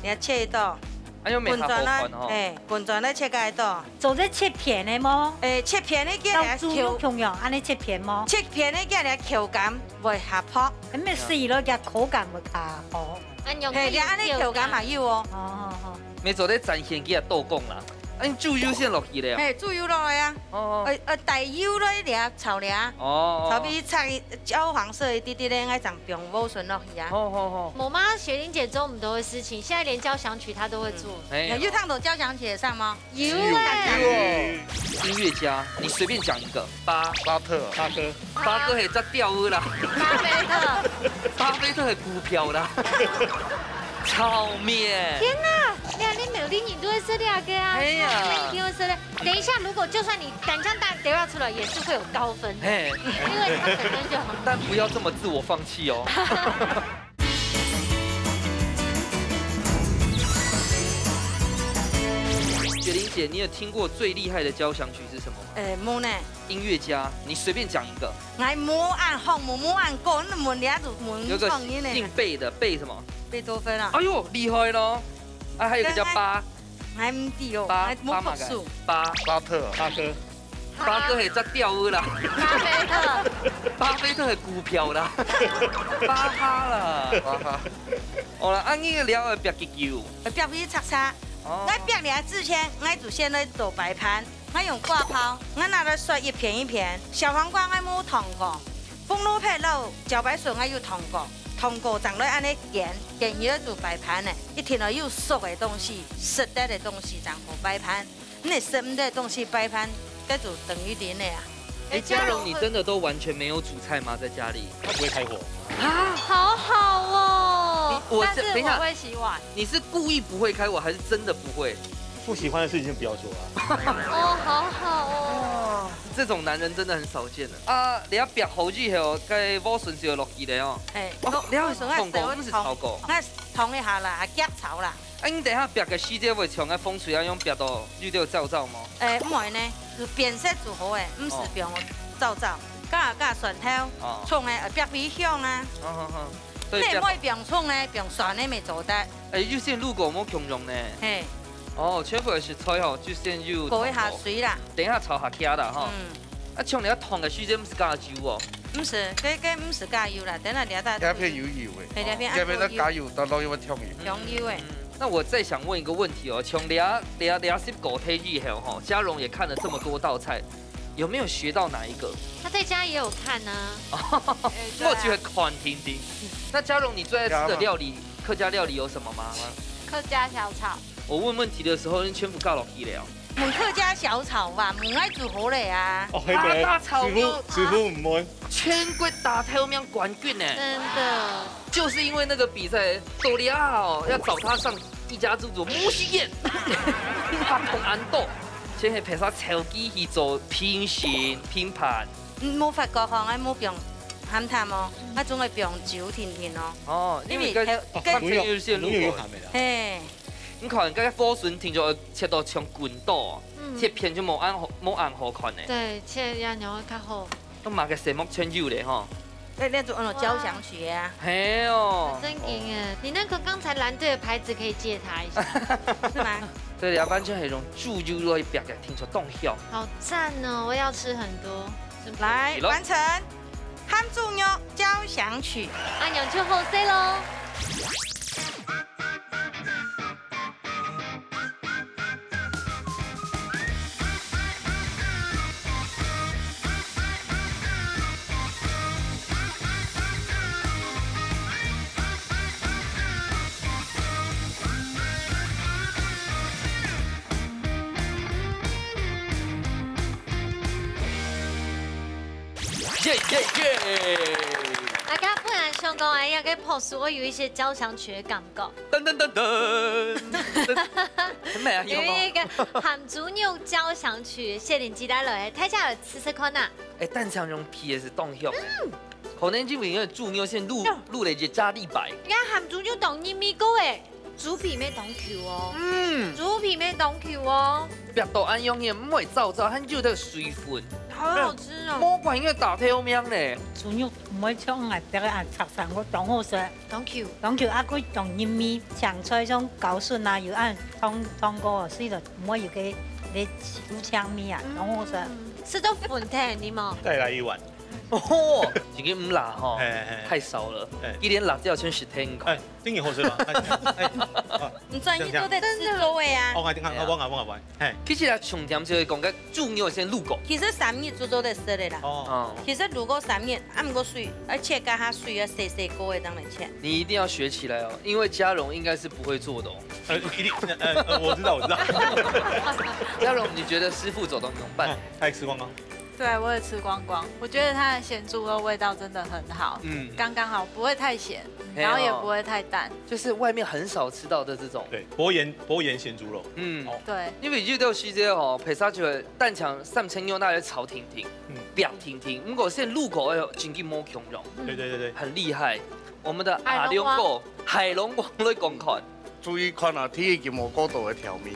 你愛切一刀，哎喲，沒下好看哦。滾轉來，嘿，滾轉來切開刀。做得切片个無？誒，切片个叫做豬肉共樣，恁呢切片無？切片个叫做口感會較薄。恁樣食落去口感會較好。恁樣嘿，你恁呢口感還有哦。哦，哦，哦。沒做得展現佢个刀工啦。啊，恁豬油先落去了啊？嘿，豬油落來啊。哦。呃，呃，帶油來了，炒了啊。哦。炒畀佢炒焦黃色一滴滴咧，𠊎正放莴筍落去啊。好，好，好。我媽雪玲姐教我們很多事情，現在連交響曲她都會做。嗯。哎呀。有聽到交響曲上嗎？有欸。有哦。音樂家，你隨便講一個，巴。巴特。巴哥。巴哥係隻鳥仔啦。巴菲特。巴菲特係股票啦。炒麵。天哪，你看你每個人都會說這個啊，哎呀。你一定會說的。等一下，如果就算你膽量大，等下出來也是會有高分的，嘿。因為他本身就很但不要這麼自我放棄哦。雪玲姐，你有聽過最厲害的交響曲是什麼嗎？呃，無呢。音樂家，你隨便講一個。𠊎無恁好，無，無恁高，你問你就問有個創意呢。姓貝的，貝什麼？貝多芬啊。哎呦，厲害咯！啊，還有一個叫巴。𠊎毋知哦，𠊎無讀書。巴，巴馬个？巴。巴特。巴哥。巴哥係隻鳥仔啦。巴菲特。巴菲特係股票啦。巴哈啦。巴哈。好啦，啊，你个料愛煏幾久？呃，煏分佢赤赤。哦。𠊎煏了之前，𠊎就先來做擺盤。 𠊎用掛包，𠊎拿來雪一片一片。小黃瓜𠊎無燙過，紅蘿蔔摎茭白筍𠊎有燙過，燙過正來恁呢煎，煎以後就擺盤呢，一定愛有熟个東西，食得个東西正好擺盤。你食毋得个東西擺盤，該就等於零了啊。哎，嘉榮，你真的都完全沒有煮菜嗎？在家裡？他不會開火。啊？好好哦。你，我是，但是等一下。我會洗碗。 你是故意不會開火，還是真的不會？不喜歡的事情就不要做啊。哦，好好哦。哇，這種男人真的很少見了。啊，你愛煏好以後，該莴筍就落去了哦。嘿，哦，你愛燙過，毋係炒過。𠊎燙一下啦，還夾炒啦。啊，你等下煏个時節會像該風水一樣煏到綠綠燥燥嗎？誒，毋會呢，就變色就好誒，毋使放燥燥。哦。加，加蒜頭，哦。蔥誒，煏皮香啊。好，好，好。 所以你毋愛放蔥呢，放蒜呢，乜做得。哎，預先滷過無共樣呢。嘿。哦，全部个食材吼，預先有過一下水啦。等一下炒下去啦，吼。嗯。啊，像你愛燙个時間，毋係加油哦。毋係，該，該毋係加油啦，等下你愛加。該片有油誒。嘿，該片愛加油。該片愛加油，到落去會燙油。燙油誒。嗯，那我再想問一個問題哦，像你啊，你啊，你啊，食過體以後吼，嘉榮也看了這麼多道菜， 有沒有學到哪一個？他在家也有看啊。哎，對啊。我就會看定定。那嘉榮，你最愛吃的料理，客家料理有什麼嗎？客家小炒。我問問題的時候，你全部教落去了。問客家小炒吧，問𠊎煮好了啊。哦，係个，啊，大炒肉。師傅，師傅毋會。全國大頭名冠軍呢。真的。 就是因為那個比賽，到了哦，要找他上一家之煮無時間，他同恁多，先係陪他手機去做評審、評判。嗯，無發覺吼，𠊎無放鹹淡哦，𠊎總會放酒定定哦。哦，因為該，因為該，哦，該朋友先入口。朋友有鹹的啦。嘿。你看，該莴筍定就切到像滾刀哦，嗯。切片就無恁好，無恁好看呢。對，切樣會較好。 用麼个色目全有咧吼。哎，那種，嗯，交響曲啊。係哦。真緊耶！你那個剛才藍隊的牌子可以借他一下。是嗎？對了，完全係用豬油來煏个，聽說當香。好讚哦！我要吃很多。真不錯。來，完成。鹹豬肉交響曲。恁樣就好勢囉。 耶耶耶！大家本來想講，哎呀，該博士會有一些交響曲的感覺。噔噔噔噔，很美啊，有嗎？有一個鹹豬肉交響曲，雪玲姐帶來，大家來試試看吶。哎，單淨用鼻也係當香。嗯。可能因為豬肉先滷，滷了一隻加力白。你看鹹豬肉當入味个哎。 豬皮乜當Q哦。嗯。豬皮乜當Q哦。煏到恁樣个，毋會燥燥，還有兜水分。好好吃哦。無怪應該打頭名呢。豬肉毋會像𠊎這個恁赤生，𠊎當好食。當Q。當Q，啊，佢當入味，青菜像高筍啊，有恁燙，燙過，所以就毋會有個，個油青味啊，當好食。嗯。食到粉忒，你無？再來一碗。哦，已經毋辣吼，嘿，嘿，嘿。太少了。嘿。佢連辣椒全係甜口。哎，真有好食嗎？哎，哎，啊，毋知你做得食做得啊？哦，我，我，我，我，我，嘿。其實啊，重點就係講个豬肉先滷過。其實三日就做得食个啦。哦。哦。其實滷過三日，啊，毋過水，愛切甲較水，愛細細个个當來切。你一定要學起來哦，因為嘉榮應該是不會做的哦。呃，一定，呃，呃，我知道，我知道。嘉榮，你覺得師傅做到那種半？哎，哎，時光嗎？ 对，我也吃光光。我觉得它的咸猪肉味道真的很好，嗯，刚刚好，不会太咸，然后也不会太淡。就是外面很少吃到的这种。对，薄盐薄盐咸猪肉。嗯，哦，对，因为有段时间哦，配上去个蛋肠三层肉拿来炒甜甜，嗯，煸甜甜，如果是入口哎呦，真个无共样，对对对对，很厉害。我们的阿龙哥，海龙王来讲看。 注意看啊，第一佢無過多个調味，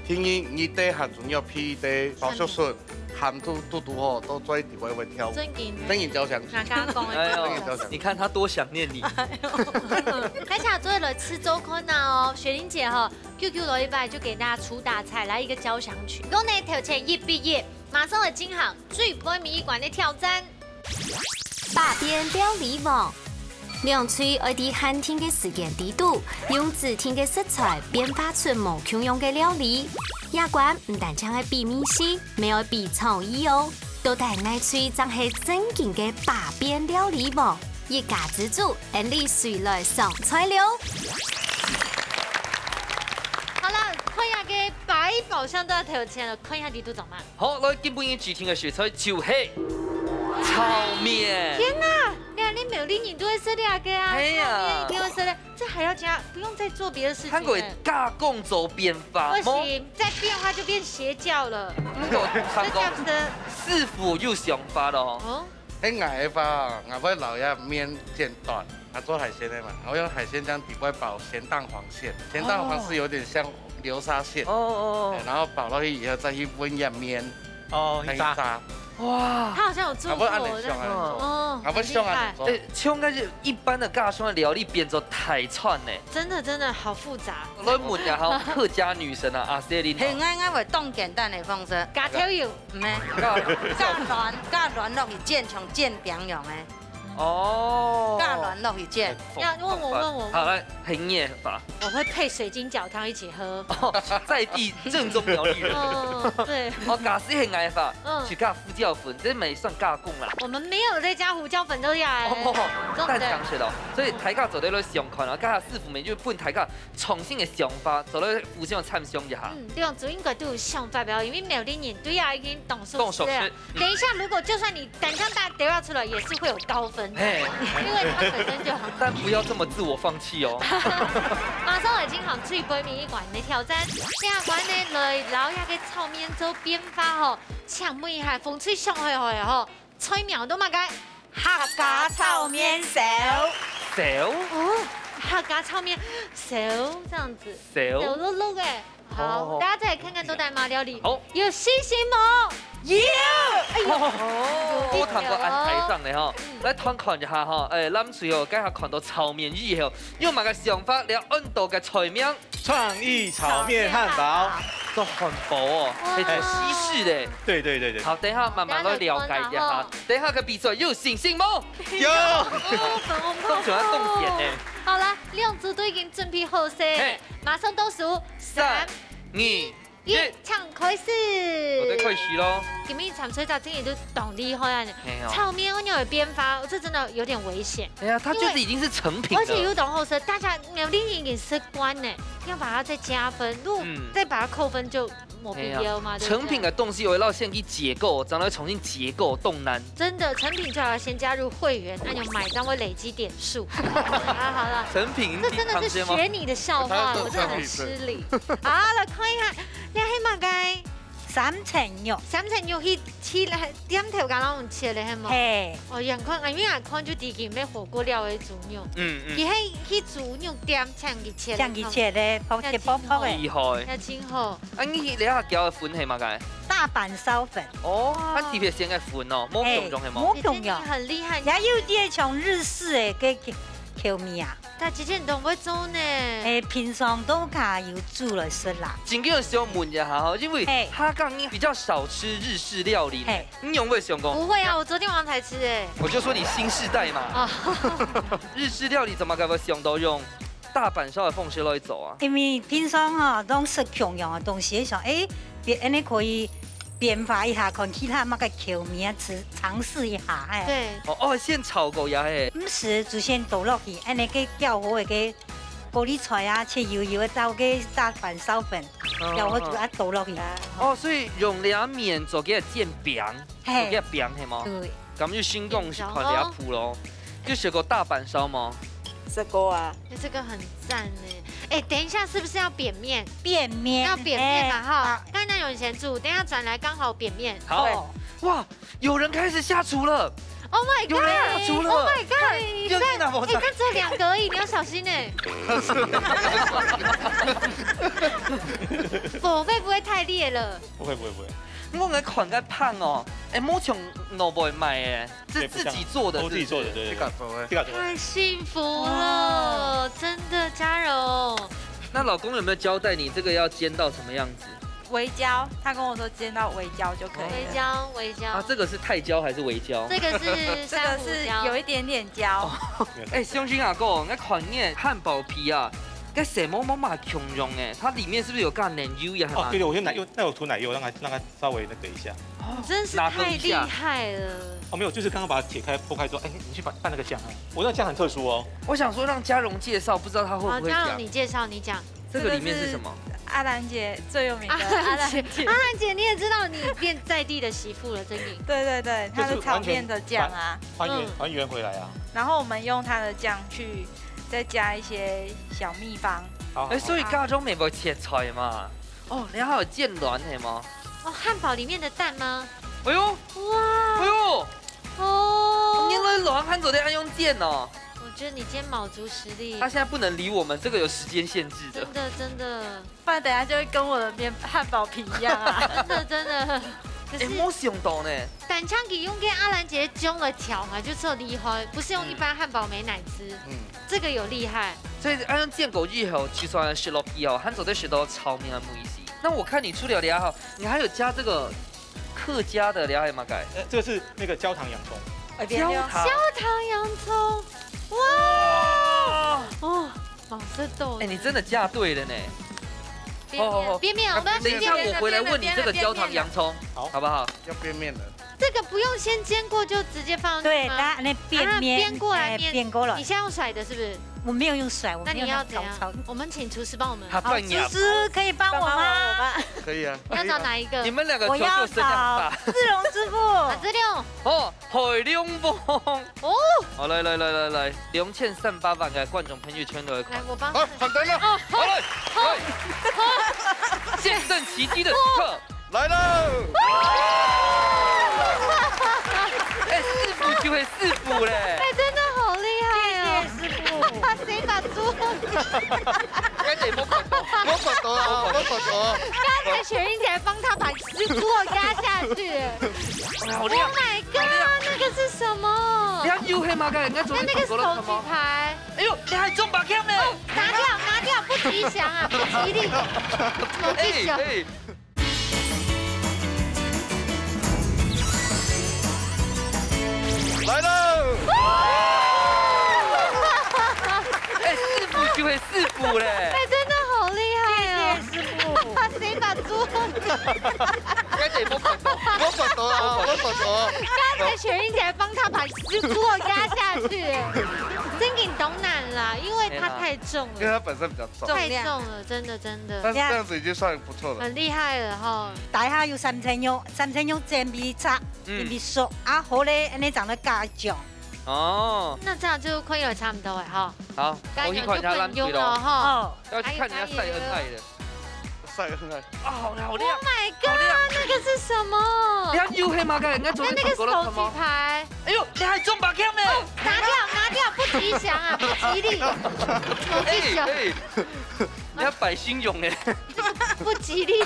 第二佢个鹹豬肉配个包粟筍，鹹度嘟嘟好，都最底位會跳。正經，正經交響曲。剛剛講的。你看他多想念你。大家做得來試做看啊哦，雪玲姐哈，Q Q來一擺就給大家出大菜，來一個交響曲。講呢，頭前一比一，馬上來進行最尾一關的挑戰。百變料理王。 兩隊愛在限定个時間裡肚，用指定个食材變化出無共樣个料理。這關毋單淨愛比味緒，乜愛比創意哦。到底哪隊正係正經个百變料理王？一家之煮，𠊎俚隨來上菜了。好了，看下个百寶箱都要投錢了，看一下裡肚長嘛。 好，來，今晡日指定个食材就係炒麵。天哪，你看你苗栗人都會食這個啊，係啊炒麵一定會食的，這還要加，不用再做別的事情了。還會加工做變化，不行，再變化就變邪教了。毋過通常講這樣子，師傅有想法咯。哦，哎，𠊎个話，𠊎會摎這麵剪短，𠊎做海鮮个嘛，𠊎會用海鮮醬底背包鹹蛋黃餡，鹹蛋黃是有點像流沙餡，哦哦哎，然後包落去以後再去搵這麵，哦，再去一炸。炸。哦，哇！他好像有做啊，不然恁過，樣想啊，哦啊，不然恁樣做。哎，像該係一般个家常个料理變做大餐呢。真的真的好複雜。來問一下客家女神啊，阿Celine啊。係，𠊎𠊎會當簡單个方式，加豆油，毋係，加卵，加卵落去煎，像煎餅樣个，哦。加卵落去煎。要問我問我問我好，來，很念法。我會配水晶餃湯一起喝。哦，在地正宗苗栗人。哦，對，哦，假使係𠊎法，嗯去加胡椒粉，這乜算加工啦。我們沒有在加胡椒粉，都要來哦，重點但講起來，所以大家做得來想看啊，看下師傅們就分大家創新个想法，做得互相參詳一下。嗯，對，主應該都有想法表，因為苗栗人對啊已經當熟當熟悉悉了。等一下，如果就算你等一下大家都要出來，也是會有高分，嘿，因為他本身就很好。但不要這麼自我放棄哦。馬上來進行最尾一關个挑戰，這關呢來摎這個炒麵做變化吼，請問一下，風吹上海海吼，菜名都麼个？客家炒麵燒。燒？哦，客家炒麵燒這樣子，燒燒？漉漉个。好，哦大家再來看看到底麼料理。好，有信心無？有。哎呦，哦，我通過安排上的哈，來團看一下哈，哎，藍隊哦，剛才看到炒麵以後，有麼个想法？了恁多个菜名，創意炒麵漢堡。做漢堡哦，哇係做西式的。對對對對。好，等一下慢慢來了解一下哈。等一下个比賽有信心無？有。哦，粉紅泡泡。都喜歡動點呢。好啦，兩組都已經準備好勢嘿，馬上倒數，三三、二一，一，請開始。我哋開始咯。今日參賽者真的都當厲害啊！嘿哦炒麵我有變化，這真的有點危險。哎呀，它就是已經是成品了。而且有種好吃，大家苗栗人已經習慣呢，要把它再加分，如果嗯再把它扣分就沒必要嘛，對不對？成品个東西，我要先去解構，將來重新解構，當難。真的，成品最好先加入會員，那你買單會累積點數。啊，好了，成品這真的是學你的笑話，我真的很失禮。好，來看一下，你係麼个？三層肉。三層肉去去來店頭剛剛切的，係嗎？嘿，哦，眼看，因為眼看就知佢係火鍋料的豬肉，嗯嗯，佢係去豬肉店請佢切的，像佢切的，薄切薄薄的。厲害。也真好。啊，你這下攪个粉係麼个？大阪燒粉。哦，啊特別先个粉哦，無共樣係無？無共樣。很厲害。也有點像日式的，个个口味啊。但之前都毋會做呢。誒，平常都較有煮來食啦。正經想問一下吼，因為嘿。客家人比較少吃日式料理呢，嘿。你有沒有想過？不會啊，我昨天晚上才吃誒。我就說你新世代嘛。啊。日式料理怎麼會想到用大阪燒个方式來做啊？因為平常吼，當食共樣个東西，想，誒，變，恁呢可以變化一下，看其他麼个口味啊，試，嘗試一下，誒。對。哦，哦，先炒過呀，嘿。毋係，就先倒落去，恁呢个攪好个高麗菜啊，切幼幼个，倒个大阪燒粉，哦，攪好就愛倒落去。哦，所以用這面做个煎餅，嘿。做个餅係無？對。感覺新講係看這步咯。有食過大阪燒無？食過啊。哎，這個很讚呢。哎，等一下是不是要扁面？扁面，要扁面嘛，哎，哈。好。剛才有人先煮，等一下轉來剛好扁面。好。對。哇，有人開始下廚了。Oh my god！有人下廚了。Oh my god！你看，又是那麼讚。哎，他只有兩個而已，你要小心哎。火會不會太烈了？不會，不會，不會。我來看个盤哦，哎，無像外背買个，這對，不像，自己做的，都自己做的，是不是？對，對，對。自家做的。自家做的。太幸福了，哇。真的，嘉柔。那老公有沒有交代你這個要煎到什麼樣子？微焦，他跟我說煎到微焦就可以了。微焦，微焦。啊，這個是太焦還是微焦？這個是珊瑚焦。這個是有一點點焦。哦，哎，香君阿哥，𠊎看你个漢堡皮啊，該色毛毛嘛共樣哎，它裡面是不是有加奶油呀？哦，對，對，我用奶油，那我塗奶油，讓它，讓它稍微那個一下。哦，你真是太厲害了。拿一下。哦，沒有，就是剛剛把它解開、剝開之後，哎，你去拌，拌那個醬啊。我那醬很特殊哦。我想說讓嘉柔介紹，不知道他會不會講。好，嘉柔，你介紹，你講。 這個裡面是什麼？這個是阿蘭姐最有名的阿蘭姐。阿蘭姐。阿蘭姐，你也知道你變在地的媳婦了，真的。對，對，對，就是完全它的炒麵的醬啊。還，還原，嗯。還原回來啊。然後我們用它的醬去再加一些小秘方。好，好，好。哎，所以家中妹妹切菜嘛。哦，你還有煎卵係嗎？哦，漢堡裡面的蛋嗎？哎喲，哇。哎喲，哦。原來卵還做得恁樣煎哦。 我覺得你今天卯足實力。他現在不能理我們，這個有時間限制的。真的，真的。不然等下就會跟我的麵，漢堡皮一樣啊。真的，真的。可是哎，無想到呢。但係佢用个阿蘭姐醬來調嘛，就真厲害，不是用一般漢堡美乃滋。嗯。嗯。這個有厲害。所以恁樣煎過以後，其實食落去哦，還做得食到炒麵个味緒。那我看你除了這哈，你還有加這個 客家的了解嘛該？呃，這個是那個焦糖洋蔥。哎，焦糖。焦糖洋蔥，哇！哇！哦，好吃到。哎，你真的嫁對了呢。扁面，哦，哦，哦。扁面，我們要等一下我回來問你這個焦糖洋蔥，好。好不好？要扁面的。這個不用先煎過就直接放進去嗎？對，它那扁面，啊，煸過來，哎，煸。煸過來。你現在用甩的，是不是？我沒有用甩，我沒有那你要怎樣？我們請廚師幫我們。好，廚師可以幫我嗎？幫幫我吧。可以啊。你要找哪一個？你們兩個球就伸很大。我要找志龍師傅。啊，志龍。哦，海龍王。哦。好，來，來，來，來，來，兩千三百萬个觀眾朋友全都會看。來，我幫。好，反彈了。哦，好。好，來，來。見證奇蹟的時刻。 來了！哎，師傅就係師傅咧。哎，真的好厲害哦！謝謝師傅。誰把豬？該得摸管到，摸管到啊，摸管到啊。剛才雪英姐幫他把豬肉壓下去。哎，好厲害！Oh my god，那個是什麼？你看又黑馬蓋，你看昨天那那個是手舉牌。哎呦，你還中把槍呢！哦，拿掉，拿掉，不吉祥啊，不吉利，不吉祥。哎，哎。 來了！哎，師傅就係師傅咧。哎，真的好厲害哦！謝謝師傅。誰把豬？該得摸管到，摸管到啊，摸管到啊。剛才雪英姐幫他把豬肉壓下去，真的當難啦，因為它太重了。因為它本身比較重。太重了，真的，真的。但是這樣子已經算不錯了。很厲害了哈。大家有三層肉，三層肉煎米茶。 嗯。你熟啊，好咧，恁呢正來加醬。哦。那這樣就可以了，差不多了哈。好，加醬就不用了哈。我去看一下咱隊咯。哦。要去看人家曬恩愛的。曬恩愛。啊，好亮，好亮。Oh my god，好亮。那個是什麼？你看又黑馬蓋，人家昨天那那個手舉牌。哎呦，你還中把槍呢！哦，拿掉，拿掉，不吉祥啊，不吉利，不吉祥。哎，哎，你要擺新容哎。不吉利。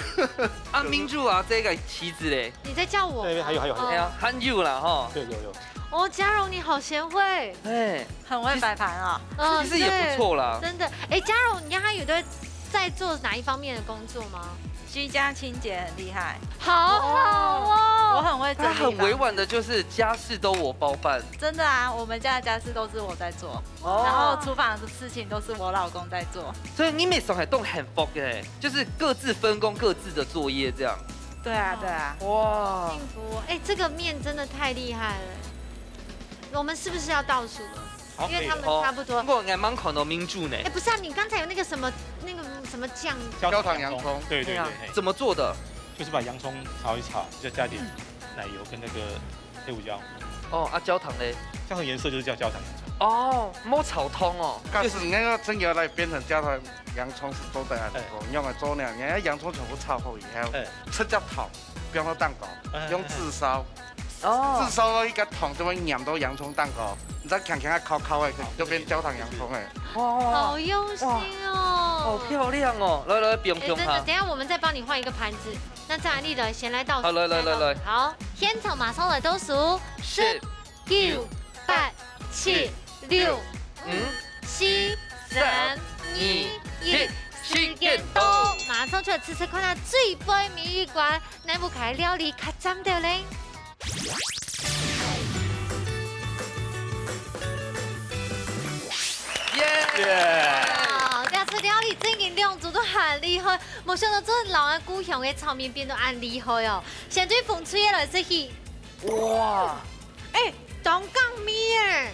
啊，明珠啊，這個旗子嘞？ 你在叫我嗎？對，還有，還有，還有。哎呀，還有啦，吼。對，有，有。哦，嘉荣你好贤惠。哎，很会摆盘啊。嗯，其实也不错啦对真的。哎，嘉荣，你刚刚有在在做哪一方面的工作吗？居家清洁很厉害，好好哦。我很会整理房子。他很委婉的，就是家事都我包办。真的啊，我们家的家事都是我在做，哦然后厨房的事情都是我老公在做。所以你们上海都很 f o 哎，就是各自分工各自的作业这样。对啊，对啊。哇，幸福，哎，这个面真的太厉害了。我们是不是要倒数了？好，因为他们哦差不多。我还蛮看到民主呢哎，。不是啊，你刚才有那个什么那个什么酱，焦焦糖洋葱对对对哎呀对，怎么做的？就是把洋葱炒一炒，再加点奶油跟那个黑胡椒，哦，啊，焦糖嘞？这样颜色就是叫焦糖洋葱。哦，摸草通哦，假使你那个真要来变成焦糖洋葱是做得很多，用来做那样，你看洋葱全部炒好以后哎，直接烫，不用做蛋糕，哎用炙烧，哦炙，烧了一个糖就会黏到洋葱蛋糕，你再轻轻的烤烤哎，就变焦糖洋葱哎。哇，好用心哦。好漂亮哦！来来，不用哎，不用哈真的，。等一下我们再帮你换一个盘子。那再来，丽的先来倒数。好来来来来好，现场马上来倒数，是，九、八、七、六、嗯，四、三、二、一，时间到，马上出来试试看啊，最尾尾一关，哪一个料理較讚个咧？耶！耶！哇，这次料理真个两组都很厉害，没想到真个老安故乡的炒面变到恁厉害哦！现在风吹个来势去，哇，哎，当港味耶！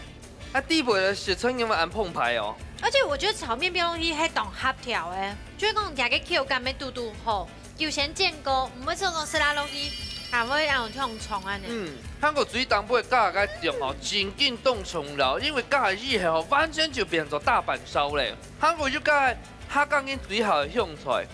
啊，底背个食材有没有安澎湃哦？而且我觉得炒面变东西还当合调哎，就是讲食个口感要堵堵好，有先煎过，毋会像讲食落落去，还会让我像虫安呢。嗯，韩国水当背加个酱哦，真紧冻重了，因为加以后完全就变做大阪烧嘞。韩国就加客家人最好的香菜，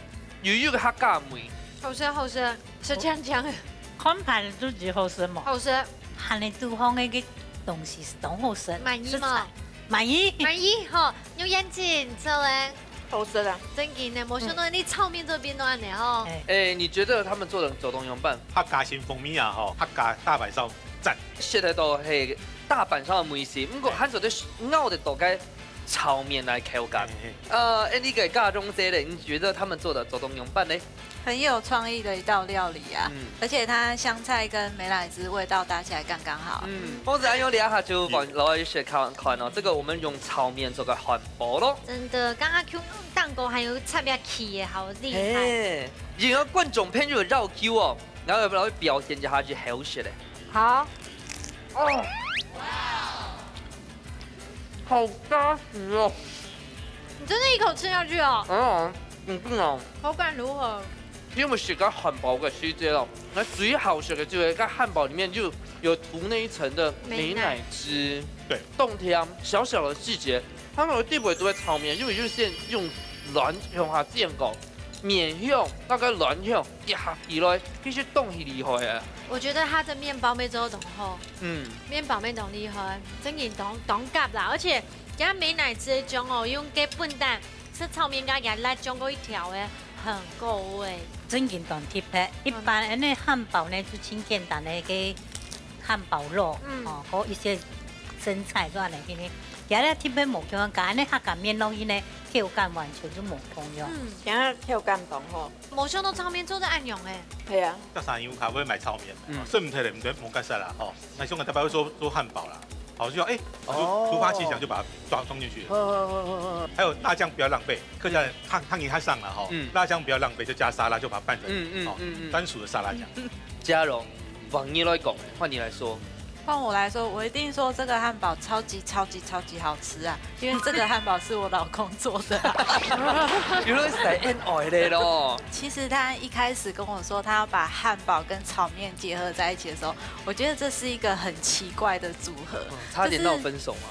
又有个客家味。好吃好吃，是这样讲的，看盘都只好食嘛，好吃，看你厨房个个东西是当好食，满意吗食材？满意。满意哈，用眼睛做嘞，好吃的。真个呢，没想到你炒面做变到安呢哈。哎哎，你觉得他们做的做冬用饭，客家新风味啊，吼，客家大阪烧赞。食得到係大阪烧个味緒，不过还做得咬得到个炒面个口感。嘿嘿呃，哎，你个家中姐嘞，你觉得他们做的做冬用饭呢？很有创意的一道料理啊，嗯而且它香菜跟美乃滋味道搭起来刚刚好。嗯，我是安用两下就往老师看看哦，这个我们用炒面做个汉堡咯。真的，刚刚 Q 蛋糕还有差别起耶，好厉害！哎，然后观众朋友绕 Q 哦，然后要不要表现一下就好食嘞？好，哦，好扎实哦。你真的一口吃下去哦，嗯，嗯嗯哦，口感如何？因为食个汉堡个时节咯，那最好食个就係在汉堡里面就有涂那一层的美乃滋，对，冻甜，小小的细节，他们有地位都在炒面，因为就是先用卵用下煎过，面香大概卵香一下起来，其实冻起厉害啊。我觉得它的面包没做得很厚，嗯，面包没当厉害，真个当当夹啦，而且加美乃滋的酱哦，用个笨蛋，是炒面加加辣酱过一调诶，很够味。真个当特别。一般安尼汉堡呢，就真简单的个汉堡肉，嗯哦，和一些生菜都安尼给你。今日特别无叫人加安尼客家面落去呢，口感完全就无共样。嗯，然后口感当好。没想到炒面做得恁样诶，对啊，到三洋咖啡买炒面，嗯嗯，所以唔睇嚟唔使冇介绍啦，吼。那香港大家会说做汉堡啦，好就哎，哦突发奇想就把它装装进去了。好好好好好。还有辣酱不要浪费，客家人烫烫一下上了哈，嗯辣酱不要浪费，就加沙拉，就把它拌成，嗯嗯哦嗯嗯专属的沙拉酱。嘉荣，往你来讲，换你来说。换我来说，我一定说这个汉堡超级超级超级好吃啊，因为这个汉堡是我老公做的。原来是在恩爱的咯。其实他一开始跟我说他要把汉堡跟炒面结合在一起的时候，我觉得这是一个很奇怪的组合，哦差点闹分手吗？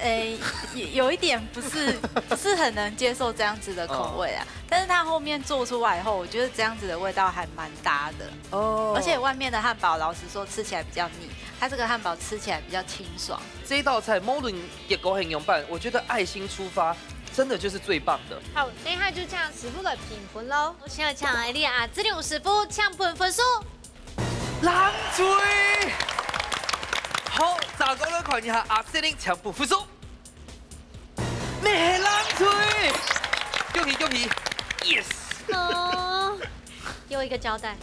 诶，有有一点不是不是很能接受这样子的口味啊。但是他后面做出来以后，我觉得这样子的味道还蛮搭的。哦而且外面的汉堡，老实说吃起来比较腻，它这个汉堡吃起来比较清爽。这一道菜，无论结果很勇敢，我觉得爱心出发，真的就是最棒的。好，等一下就请师傅来评分喽。我现在请艾丽啊，志玲师傅请分分数。冷水。好，再過來看一下阿雪玲全部分數。你係藍隊，恭喜恭喜，yes！哦，給我一個交代。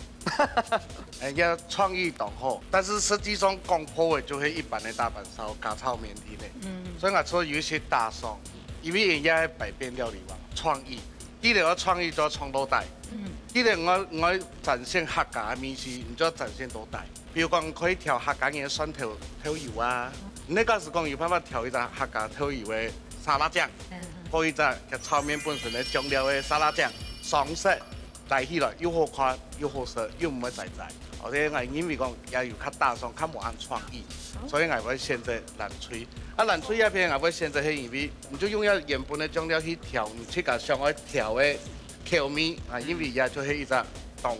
人家創意當好，但是實際上講破个就係一般个大阪燒、家炒麵體个，嗯，所以我說有一些打爽，因為人家係百變料理王，創意，既然有創意就要創到大，嗯，既然我我展現客家个味緒，你就要展現到大。比如講，你可以調客家人个蒜頭豆油啊，你那假使講有辦法調一隻客家豆油个沙拉醬，或一隻佢炒麵本身个醬料个沙拉醬，上色。 戴起來又好看又好食又毋會跩跩。而且𠊎認為講也有較打爽，較無恁創意，所以𠊎會選擇藍隊。啊，藍隊這片𠊎會選擇係因為你就用了原本个醬料去調你自家想愛調个口味啊，因為也就係一隻當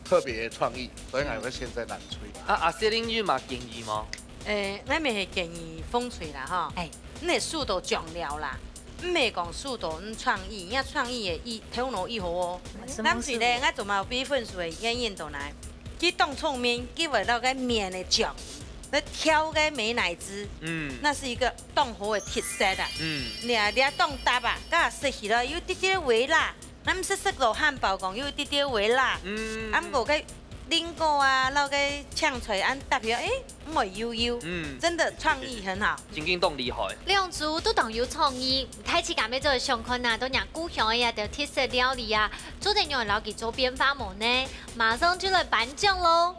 特別个創意，所以𠊎會選擇藍隊。啊，阿雪玲有麼建議無？誒，𠊎乜係建議紅隊啦吼，哎你係輸到醬料啦，毋係講輸到你創意，因為創意个意頭腦已好哦。藍隊呢，𠊎做麼比分數个原因到哪？佢當聰明，佢會摎个麵个醬，來調个美乃滋，嗯那是一個當好个特色啊。嗯，你啊，你啊當搭啊，該食起來有滴滴微辣，咱食食落漢堡講有滴滴微辣。嗯啊，毋過个蘋果啊，摎个青菜恁搭起來，誒，毋會油油，嗯，真的創意很好。真經當厲害。兩組都當有創意，大自家乜做得想看啊，到若故鄉个這兜特色料理啊，做得仰摎佢做變化無呢？馬上就來頒獎咯！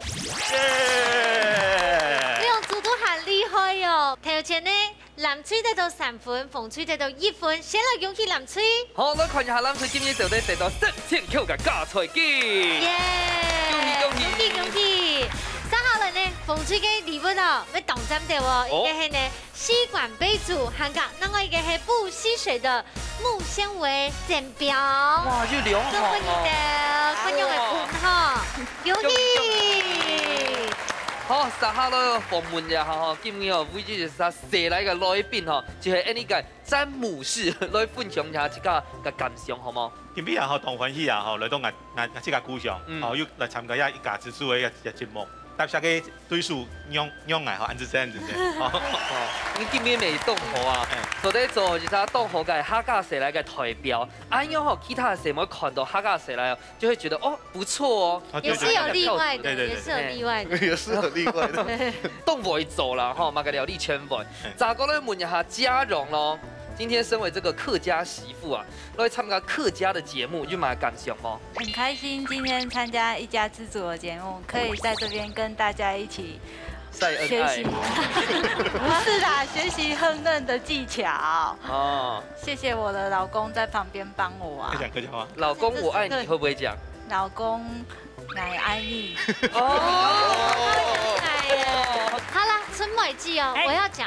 耶！兩組都還厲害哦！頭前呢，藍隊得到三分，紅隊得到一分，先來恭喜藍隊！好，來看一下藍隊今日就得得到十千塊个加菜金。耶！恭喜恭喜恭喜恭喜！接下來呢，紅隊个禮物哦，會當讚个哦，哦一個係呢，吸管杯組，還有另外一個係不吸水的木纖維剪表。哇，有兩項送分你哦。的，分你个分哈，恭喜！好，接下來訪問一下哈，今日哦，唯一一隻踅來个來賓哈，就係𠊎等个詹姆士來分享一下自家个感想，好無？今晡日啊，吼，當歡喜啊，吼，來到𠊎𠊎𠊎自家故鄉，嗯吼，又來參加這一家之煮个一個一個節目，搭下个對手讓讓𠊎吼，恁仔細恁仔細，吼。哦，你今日乜當好啊哎，做得做一隻當好个客家踅來个代表，恁樣吼，其他个踅妹看到客家踅來哦，就會覺得哦，不錯哦，啊也是有例外的，對對對也是有例外的。也是很例外的。當會做啦吼，麼个料理全會。嗯再過來問一下嘉榮咯，今天身為這個客家媳婦啊，來參加客家的節目，有麼个感想無？很開心今天參加一家之煮的節目，可以在這邊跟大家一起晒恩學習，愛。不是啦，學習烹飪的技巧。哦，謝謝我的老公在旁邊幫我啊會。講客家話？老公我愛你會不會講？老公，我愛你。哦，好啦，春妹姐哦，哎我要講，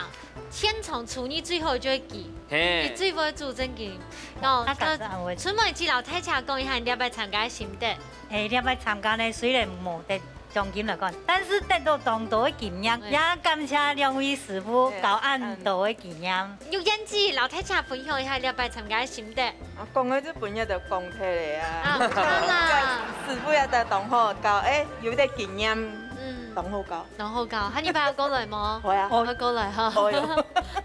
天長處女最後就會記，你嘿，最會煮正經。哦，他敢是安慰。春妹姐摎大家講一下你這擺參加个心得。哎，這擺參加呢，雖然無得獎金來講，但是得到當多个經驗，嗯也感謝兩位師傅對教恁多个經驗。玉燕姐摎大家分享一下你這擺參加个心得。啊，講个就分人都講忒了啊。啊，好啦。師傅也在當好教，誒，有點經驗，嗯，當好教。然後講，下禮拜愛過來無？會啊。愛過來哈。會啊。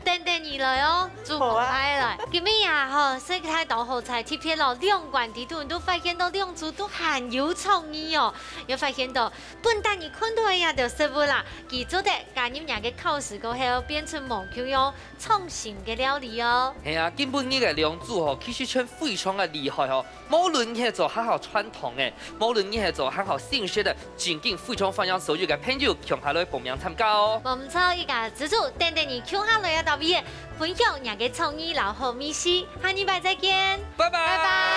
等等你來哦，煮飯來。今日呀吼，實在當好彩，特別咯，兩關裡肚都發現到兩組都還有創意哦，有發現到，本旦你看到个這兜食物啦，佢做得加入若个考試過後，變成無共樣創新个料理哦。係啊，今晡日个兩組吼，其實全非常个厲害吼。無論你係做較較傳統个，無論你係做較較新式个，正經非常歡迎所有个朋友共下來報名參加哦。無毋著，一家之煮，等等你共下來啊，到位，分享若个創意摎好味緒，下禮拜再見。拜拜。拜拜。